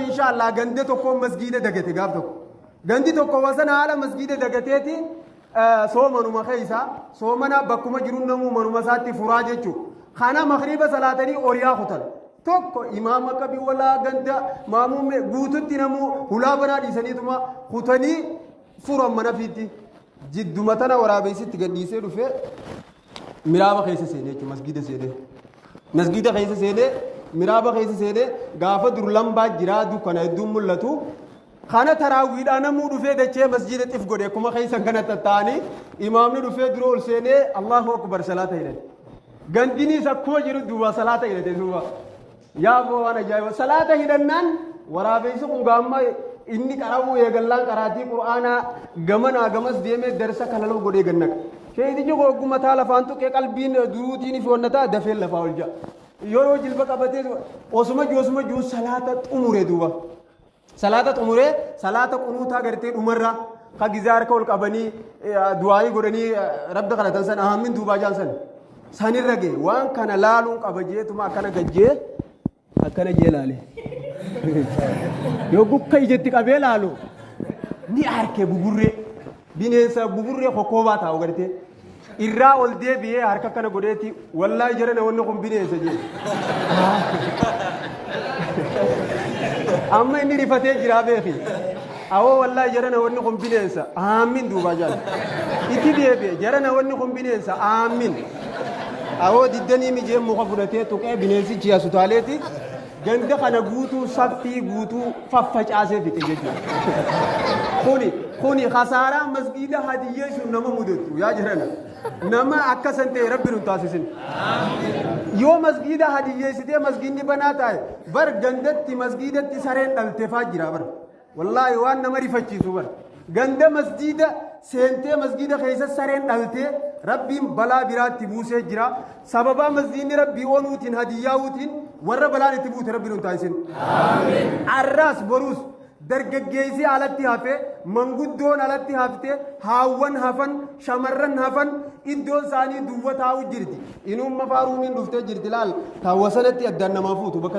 Insha Allah ganda tokkoon masgiida dagate gaaf tokko. Gandi tokko wasana haala masgiida dagateeti soomanuma keessa soomana bakkuma jiru namuu manuma isaatti furaa jechuudha. Kana magriiba salaatanii oriyaa kutan. Tokko imaama qabi walaa ganda maamuun guututti namuu hulaa banaa dhiisaniituma kutanii furan mana fiitti. Jidduma tana waraabessitti gadhiisee dhufee miraaba keessa seenee jechuudha masgiida seenee. Masgiida keessa seenee miraaba keessa seenee gaafa dur lambaa jiraa dukkana hedduun mul'atu. Kana taraawiidhaa namuu dhufee dachee masjiida xif godhe akkuma keessan kana tatta'anii imaamni dhufee dura ol seenee Allahu Akbar salaata hidhate. Gandiniis akkuma jiru duuba salaata hidhate duuba. Yaa boo waan ajaa'iba salaata hidhannaan waraabessi kun gaamma inni qara'uu eegallaan qaraatii qur'aanaa gamanaa gamas deemee darsa kalaloo godhee gannaqa. Sheeyitichi hogguu mataa lafaan tuqee qalbiin duruutiin fi wannataa dafee lafaa ol ja'a. Yeroo jilba qabatee osuma jiru osuma jiru salaata xumure duuba. Salaata xumuree salaata qunuutaa gartee dhumarra ka gizaa harka ol qabanii du'aayii godhanii rabbi kadhatan san ahammin duubaa jaan san sanirra ga'e waan kana laaluun qaba jeetuma akkana gajjee akkana jee laale. Yoo gukka ijatti qabee laalu ni arke buburree bineensa buburree kokkoobaa taa'u gartee. Irraa ol deebi'ee harka akkana godheeti wallaahi jarana wanni kun bineensa jee. Amma inni rifatee jiraa beeki. Awoo wallaahi jarana wanni kun bineensa. Aamiin duubaa jaal. Itti deebi'e jarana wanni kun bineensa. Aamiin. Awoo diddanii mijee muka fudhatee tuqee bineensichi as utaaleeti. Ganda kana guutuu saffii guutuu faffacaasee fixe jechuudha. Kuni kuni kasaaraa masgiida hadiyyeessuun nama mudattu yaa jirana. Nama akka san ta'e rabbi nun taasisin. Yoo masgiida hadiyyeessitee masgiidni banaa taa'e bar gandatti masgiidatti sareen dhalte faa jira bar. Wallaahi waan nama rifachiisu bar. Ganda masjiida seentee masgiida keessa sareen dhaltee rabbiin balaa biraatti buusee jira. Sababaa masjiidni rabbii onuutiin hadiyyaa'uutiin warra balaan itti buute rabbiin hin taasisin. Arraas boruus dargaggeessi alatti hafe manguddoon alatti hafte haawwan hafan shamarran hafan iddoon isaanii duwwa taa'u jirti. Inumma faaruumiin dhuftee jirti laal taawwa sanatti addaan namaa fuutu bakka.